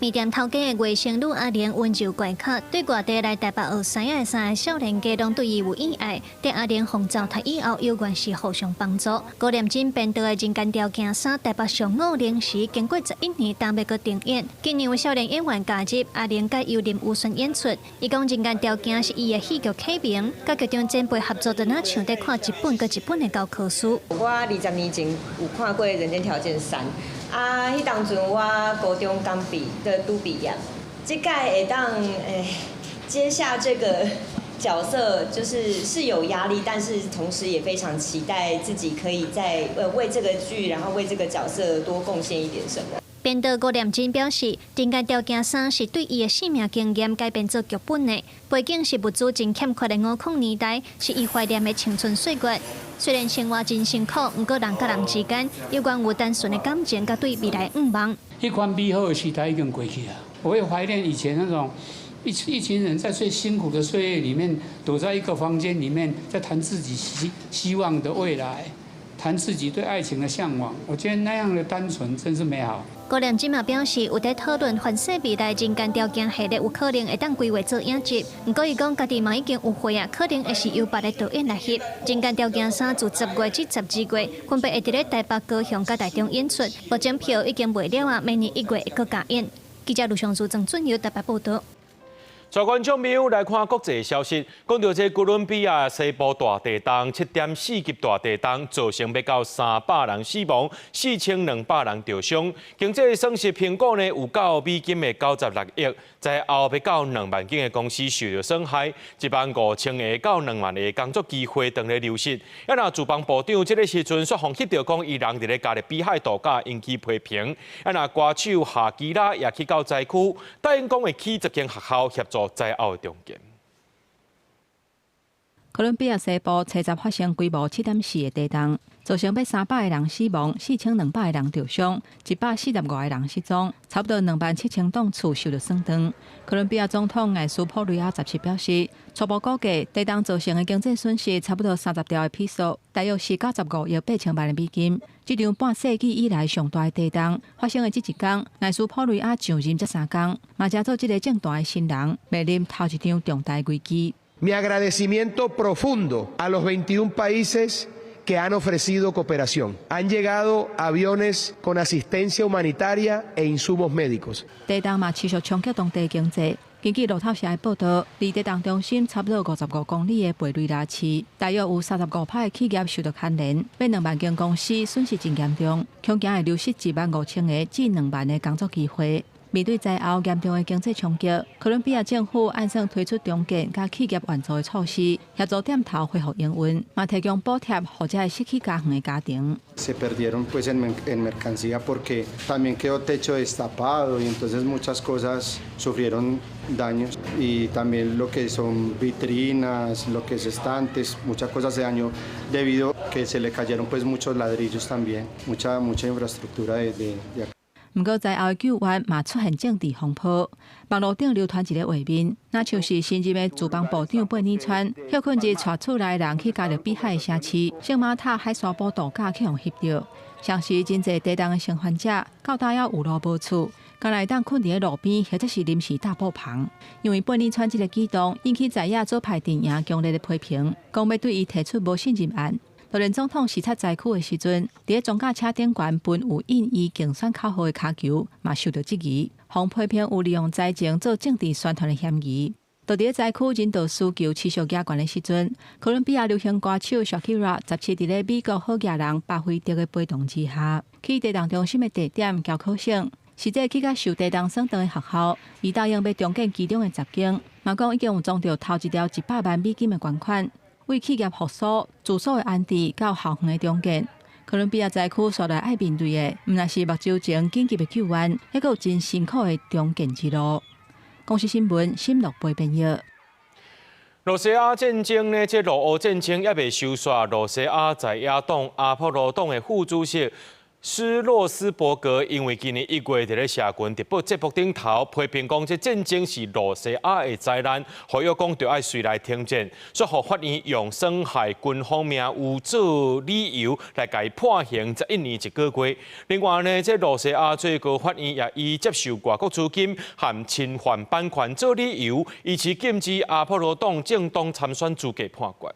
麵店頭家的外甥女阿玲溫柔乖巧，對外地來台北學師仔的三个少年家攏對伊有意愛。佇阿玲予糟蹋以後，猶原是互相幫助。吳念真編導的《人間條件三》台北上午零時，經過11年，今欲閣重演。今年有少年演員加入，阿玲佮由林宇萱演出。伊講《人間條件》是伊的戲劇啟蒙，佮劇場前輩合作，就若像佇看一本閣一本的教科書。我20年前有看過《人間條件三》。啊！彼當陣我高中剛畢的拄畢業，這屆會當接下這個角色，就是有壓力，但是同時也非常期待自己可以在為這個劇，然後為這個角色多貢獻一點什麼。編導郭念真表示，《人間條件三》是對伊的生命經驗改編做劇本的，背景是物資真欠缺的五礦年代，是伊懷念的青春歲月。雖然生活真辛苦，毋過人佮人之間猶原有單純的感情，佮對未來願望。彼款美好的時代已經過去啊！我會懷念以前那種一群人在最辛苦的歲月裡面，躲在一個房間裡面，在談自己希望的未來。談自己對愛情的嚮往，我覺得那樣的單純真是美好。郭念真嘛表示，有佇討論凡勢未來人間條件系列有可能會當規劃做影集，毋過伊講家己嘛已經有貨啊，可能會是由別个導演來翕。人間條件三自10月至12月，分別會佇咧台北、高雄佮台中演出，目前票已經賣了啊，明年1月會閣加演。記者盧尚書、鄭俊友台北報導。帶觀眾朋友來看國際消息，講到這哥倫比亞西部大地動7.4級大地動，造成欲到300人死亡，4200人著傷。經濟損失評估呢，有到美金的96億，災後欲到2萬間的公司受著損害，1萬5千個到2萬個工作機會當咧流失。啊，若住房部長這个時陣煞予翕著講，伊人佇咧加勒比海度假，引起批評。啊，若歌手夏基拉也去到災區，答應講會起10間學校協助災後的重建。哥倫比亞西部初十發生規模7.4的地動，造成欲300個人死亡，4200個人著傷，145個人失蹤，差不多2萬7千棟厝受著損斷。哥倫比亞總統艾斯普雷亞17表示，初步估計地動造成的經濟損失差不多30兆的披索，大約是95億8千萬的美金。這場半世紀以來上大的地動發生的這一工，艾斯普雷亞上任才3工，嘛成做這个政壇的新人，面臨頭一場重大危機。 Mi agradecimiento profundo a los 21 países que han ofrecido cooperación. Han llegado aviones con asistencia humanitaria e insumos médicos. 地動嘛持續衝擊當地經濟。根據路透社的報導，離地動中心差不多55公里的貝雷拉市，大約有35%的企業受著牽連，欲2萬間公司損失真嚴重，恐驚會流失1萬5千個至2萬个工作機會。面對災後嚴重的經濟衝擊，哥倫比亞政府按算推出重建佮企業援助的措施，協助店頭恢復營運，嘛提供補貼，予這个失去家園的家庭。 Se perdieron pues en mercancía porque también quedó techo destapado y entonces muchas cosas sufrieron daños y también lo que son vitrinas, lo que es estantes, muchas cosas se dañó debido a que se le cayeron pues muchos ladrillos también, mucha mucha infraestructura de acá. 毋過災後的救援嘛出現政治風波，網路頂流傳一个畫面，若像是新任的住房部長貝爾川，歇睏日帶厝內人去加勒比海的城市聖馬塔海沙堡度假去予翕著，同時真濟地動的生還者到今猶有路無厝，干焦會當睏佇咧路邊或者是臨時搭布棚。因為貝爾川這个舉動引起在野左派陣營強烈的批評，講欲對伊提出無信任案。就連總統視察災區的時陣，佇咧裝甲車頂懸分有印伊競選口號的跤球，嘛受著質疑，予批評有利用災情做政治宣傳的嫌疑。就佇咧災區人道需求持續加懸的時陣，哥倫比亞流行歌手 Shakira 17佇咧美國好額人巴菲特的陪同之下，去地動中心的地點喬可省，實際去佮受地動損斷的學校，伊答應欲重建其中的10間，嘛講已經有裝著頭一條100萬美金的捐款。為企業復甦、住所的安置到校園的重建，哥倫比亞災區紲來愛面對的，毋但是目睭前緊急的救援，猶閣有真辛苦的重建之路。公視新聞，新樂貝編譯。羅西亞戰爭呢？這俄烏戰爭猶未收煞，羅西亞在野黨阿波羅黨的副主席斯洛斯伯格因為今年1月佇咧社群直播節目頂頭批評講，這戰爭是羅西亞的災難，呼籲講著愛隨來停戰，煞予法院用損害軍方名譽做理由來共伊判刑11年1個月。另外呢，這羅西亞最高法院也以接受外國資金和侵犯版權做理由，維持禁止阿波羅黨政黨參選資格判決。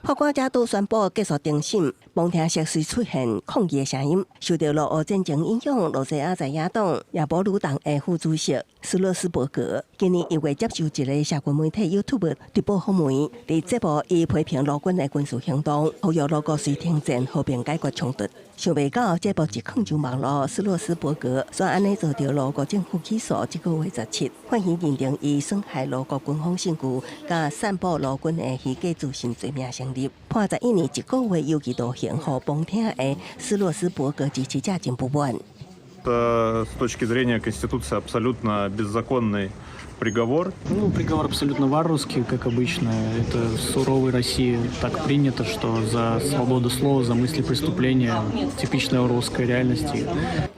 法官才拄宣布結束庭審，旁聽席隨出現抗議的聲音。受著俄烏戰爭影響，羅西亞在野黨亞波魯黨的副主席斯洛斯伯格今年1月接受一个社群媒體 YouTube 直播訪問，佇節目伊批評俄軍的軍事行動，呼籲俄國隨停戰和平解決衝突。想袂到節目一放上網路，斯洛斯伯格煞按呢遭著俄國政府起訴，這个月17，法院認定伊損害俄國軍方信譽，佮散布俄軍的虛假資訊罪名成立，判11年1個月有期徒刑，予旁聽的斯洛斯伯格支持者真不滿。 С точки зрения Конституции абсолютно беззаконный Приговор. Ну, приговор абсолютно варварский, как обычно. Это в суровой России так принято, что за свободу слова, за мысли преступления, типичная русская реальность.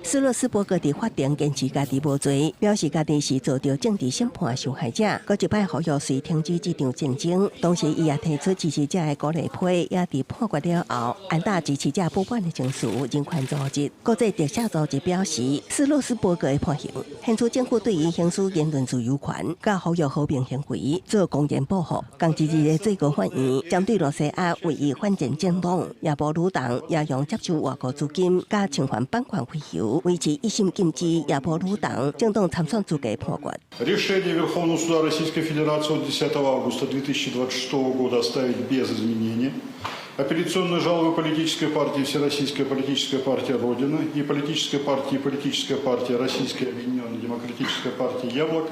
斯洛斯伯格佇法庭堅持家己無罪，表示家己是遭著政治審判的受害者。閣一擺呼籲須停止這場戰爭。同時，伊也提出支持者的鼓勵批，也佇判決了後，按打支持者不滿的情緒，人權組織、國際特赦組織表示，斯洛斯伯格的判刑，顯出政府對伊行使言論自由權，佮呼籲和平行為做公然報復。仝一日的最高法院針對羅西亞唯一反戰政黨耶波魯黨，也用接受外國資金佮侵犯版權為由，維持一審禁止耶波魯黨政黨參選資格判決。 Решение Верховного суда Российской Федерации от 10 августа 2026 года оставить без изменения. Апелляционные жалобы политической партии Всероссийская политическая партия Родина и политической партии Политическая партия Российская Объединенная Демократическая партия Яблоко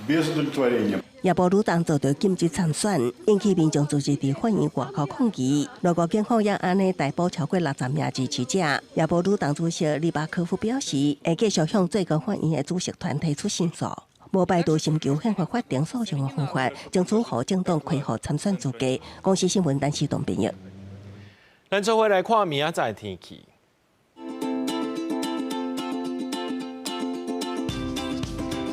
без удовлетворения. 耶波魯黨遭著禁止參選，引起民眾組織佇法院外口抗議。俄國警方也按呢逮捕超過60名支持者。耶波魯黨主席利巴科夫表示，會繼續向最高法院的主席團提出申訴，無排除尋求憲法法庭訴訟的方法，爭取予政黨恢復參選資格。公視新聞陳世東編譯。咱做伙來看明仔載天氣。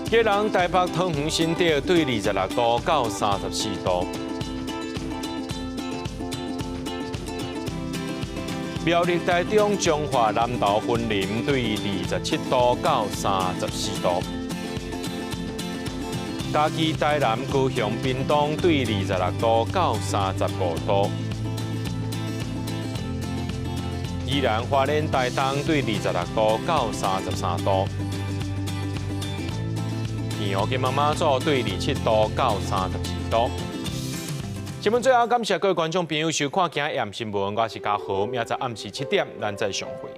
基隆、台北、桃園、新竹對26度到34度；苗栗、台中、彰化、南投、雲林對27度到34度；嘉義、台南、高雄、屏東對26度到35度；宜蘭、花蓮、台東對26度到33度。澎湖金門馬祖對27度到32度。新聞最後感謝各位觀眾朋友收看今日新聞，我是嘉豪，明仔載暗時7點，咱再相會。